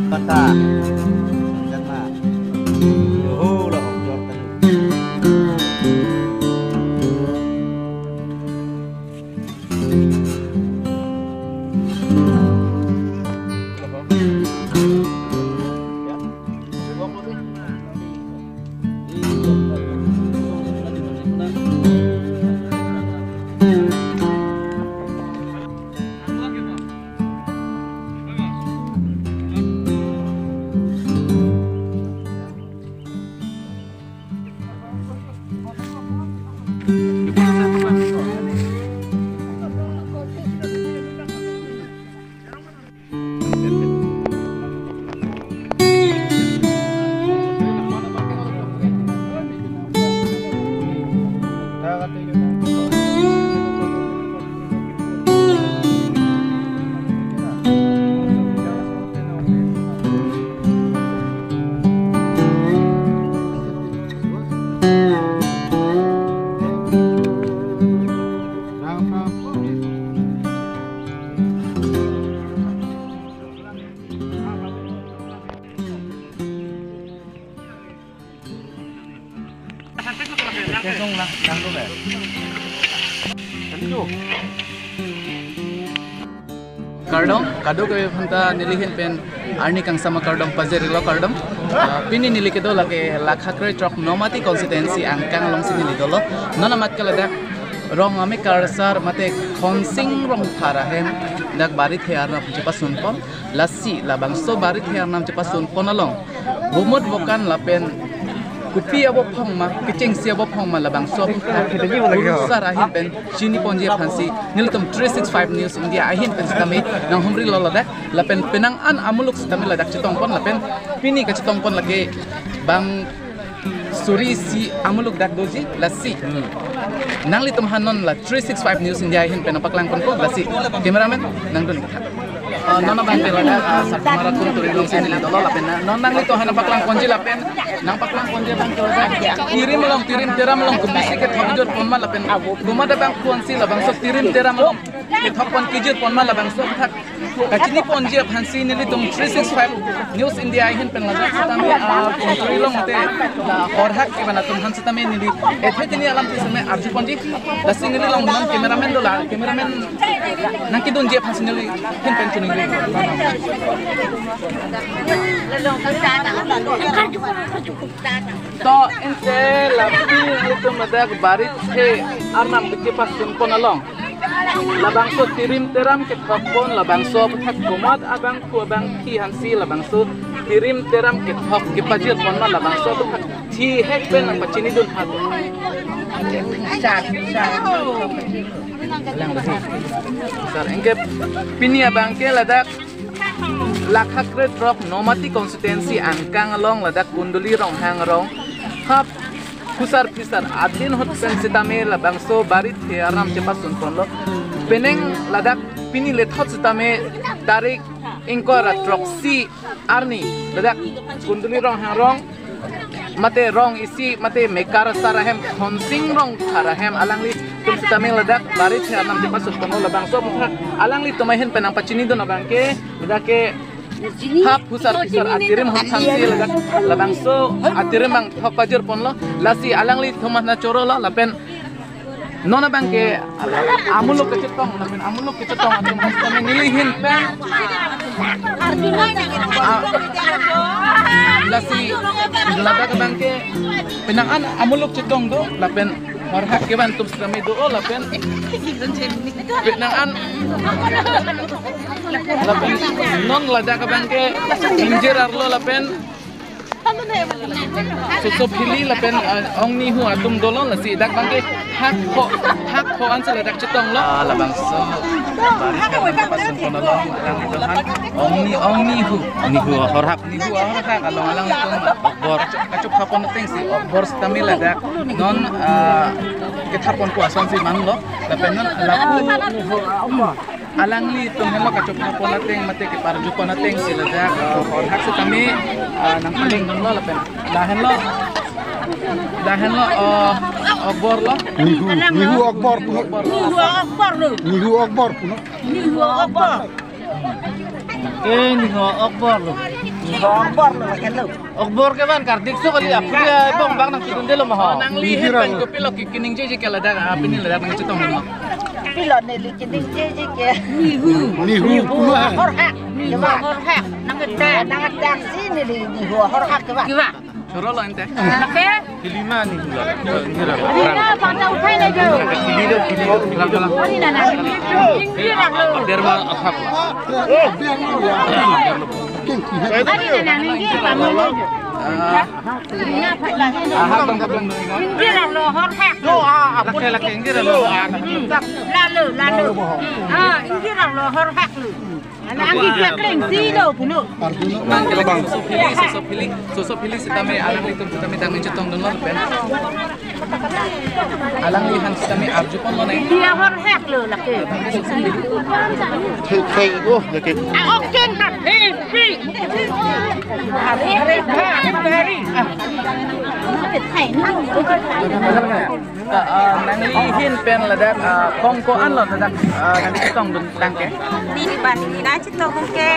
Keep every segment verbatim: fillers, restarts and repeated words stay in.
Bata. Jangan. Yoho lah, hok jor kan. Kardom, kadokave aphanta neli ahin pen arni kangsam akardom pajirlo, kardom. Ah, pini neli kedo lake Lakha krethrok Nomati constituency angkang alongsi neli dolo. Non amat ke ladak Rong Amekar sar mate Khonsing Rongphar ahem dak barit he arnam chepasunpon, lasi labangso barit he arnam chepasunpon along bumut bokan lapen kopi abophong ma, kechengsi abophong ma, labangso kurusar ahin pen chiniponji aphansi nelitum three six five News India ahin pen sitame nanghumrilo ladak. Lapen penang an amuluk sitame ladak chetongpon, lapen pini kachetongpon lake bang suri isi amuluk dak doji, lasi nanglitum aphan non la three six five News India ahin pen nangpaklangponpo, lasi cameraman nangdun ik tha. Ah, non abang ke ladak, ah, Sathmara Kunturi alongsi neli dolo lapen, ah, non nanglitum aphan nangpaklangponji lapen, nangpaklangponji abang ke ladak tirim along, tirim teram along kopisi kethok kejutpon ma lapen komat abangphu ansi labangso tirim teram along kethokpon kejutpon ma, labangso aputhak kachiniponji aphansi nelitum three six five News India ahin pen ladak sitame, ah, Kunturi along mate la horhak kevan atum aphan sitame neli ethe tini alam sitame arjuponji. Lasi neli along non cameraman dola, cameraman nangkedunji aphansi neli ahin pen choningri. To ante lapu nelitum ladak barit he arnam chepasunpon along labangso tirim teram kethokpon, labangso aputhak komat abangphu abangphi ansi labangso tirim teram kethok kepajirpon ma, labangso aputhak thihek pen nangpachinidun hak. Sar, anke pini abang ke ladak Lakha krethrok Nomati constituency angkang along ladak Kunduli Ronghang arong hap phusar phisar adin ahut pen sitame labangso barit he arnam chepasunponlo. Penang ladak pini lethot sitame tarik ingkoi ra throksi arni ladak Kunduli Ronghang arong mate rong isi mate Mekar sar ahem Khonsing Rongphar ahem alanglitum sitame ladak barit he arnam chepasunponlo, labangso aputhak alanglitum ahin pen nangpachinidun abang ke ladak ke hap phusar phisar atirim ahut aphansi ladak labangso atirim abang thok pajirponlo, lasi alanglitum aphan chorolo lapen non abang ke amuluk kachetong lapen amuluk kachetong atum aphan sitame neli ahin pen, ah, lasi ladak abang ke penang an amuluk chetong do lapen horhak kevan atum sitame do lapen penang an lapen non ladak abang ke ingjir arlo lapen soso phili lapen, ah, ongnihu atum dolo, lasi dak abang ke hak pho, hak pho ansi ladak chetonglo. Ah, labangso barit he arnam chepasunpon along alanglitum aphan ongni, ongnihu, nihu horhak, nihu horhak along alanglitum okbor kachophapon atengsi okbor sitame ladak non, ah, kethapponpo asonsi manlo lapen non lapu Alanglitum hema kachopon ateng mate keparjupon ateng si ladak, eh, horhak setame, eh, nangpaleng dunlo lapen. Lahenlo. Lahenlo, eh, Okbor lo. Nihu, Nihu Okbor puno. Nihu Okbor lo. Nihu Okbor puno. Nihu Okbor. Eh, Nihu Okbor lo. Nihu Okbor lo, lahenlo. Okbor ke van kardik so kali apri ya bong bang nangchedunde lo ma ho. Nanglihin pen kopilo ke keningjeje ke ladak, ah, pini ladak nangchetonglo. Pilo neli keningjeje ke. Nihu. Nihu pulo. Horhak. Nihu horhak. Nangketang. Nangketang si neli Nihu horhak ke ba. Ke ba. Choro lo ente. Oke. Hilima Nihu la. Hilima pada upai le jo. Hili do, hili do. Ari na na. Inggi rak lo. Derma athak. Ari na na, inggi rak lo. Ahak bang kabang. Inggi rak lo, horhak. Yo, ah, lake, lake, inggi rak lo. Lalu, lalu. Ah, inggi rak lo, horhak lo. Alang anggi kekleng si lo puno. Bang, bang. Soso phili, soso phili, soso phili setame alanglitum setame tang chetong dunlo pen. Alanglihan setame arjupon lo ne. Dia horhak lo lake. Thei, thei, oh, lake. Ah, oke, ha, eh, pi. Hari, hari, hari, hari. Ah. Thei, no. Ah, nanglihin pen ladak, ah, pong ko-an lo ladak, ah, nangchetong dun tangke. Neli ba neli nangchetong ke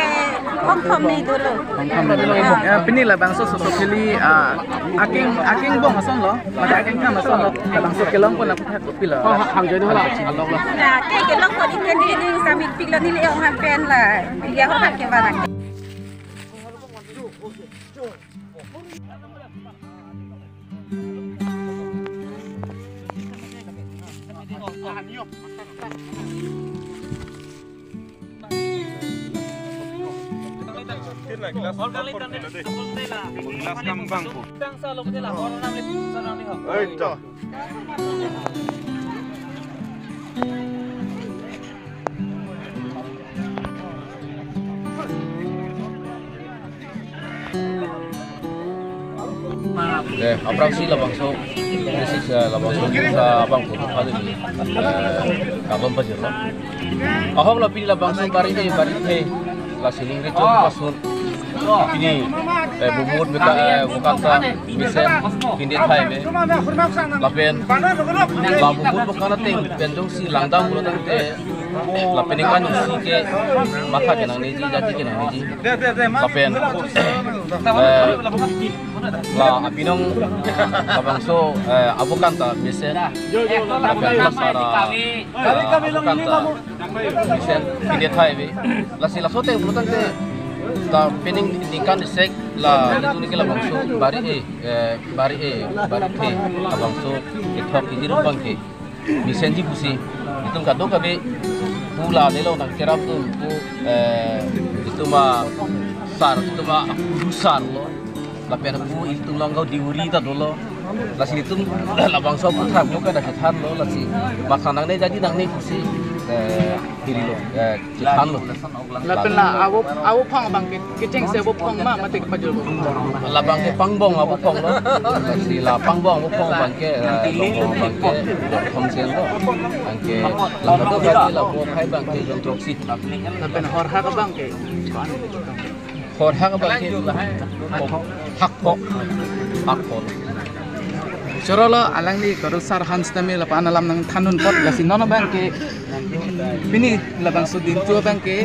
pong thom ni dolo. Pong thom ni dolo. Eh, pini labangso soso phili, ah, aking, aking bong ason lo, mate aking tham ason lo, labangso kelongpon aphuthak kopilo. Oh, ha-, hang join hala, along lo. Na, ke kelongpon ikan di di samit pik lo neli ong ham pen la. Dia ho ham ke ba na. Glass kam bang ko. Ei to. Dei, aphrangsi labangso, this is, uh, labangso, uh, abang photo kali ni, uh, kabam pajirlo. Ahok lapi labangso bari dei, bari dei, lasi ningri chom pasun. Pini, eh, bumut meka, eh, bukanta, mesen, pindit hai me. Lapen, la bumut bukanta teng, pen jongsi langdam pulo tangte, lapen ikan isi ke, matha ke nangneji, jaji ke nangneji. Lapen, eh, la apinong labangso, eh, abukanta mesen. Lapen la sara, eh, abukanta mesen pindit hai ave. Lasi laso ateng pulo tangte, ta pining ningkan isek la itum ke labangso bari e, eh, bari e, bari the, labangso kethok kejir abang ke. Mesenji pusi, itum kadokave pu la nelo nangkerap atum pu, eh, itum asar, itum akuru sar lo. Lapen pu itum along kau diuri ta dolo. Lasi itum labangso aphuthak lo kada kethan lo, lasi matha nangne jaji nangne pusi, eh, hiri lo, eh, kethan lo. Lapen la avo, avo phang abang ke, kechengsi avo phang ma, mate kepajul avo phang. Labang ke pangbong avo phang lo. Lasi la pangbong avo phang abang ke, eh, long abang ke, long thom sen lo. Abang ke, la avo phai abang ke, long throksi. Lapen horhak abang ke. Horhak abang ke. Hakpo. Hakpo. Choro lo alangli Karul sar Hans tame lapu-an alam nangthandun apot lasi non abang ke pini labangso dintu abang ke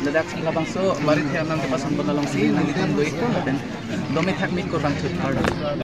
ladak labangso bari the alam kepasonpon alongsi nanglitum do-ik lapen dome thakmik kurvangthu kardom.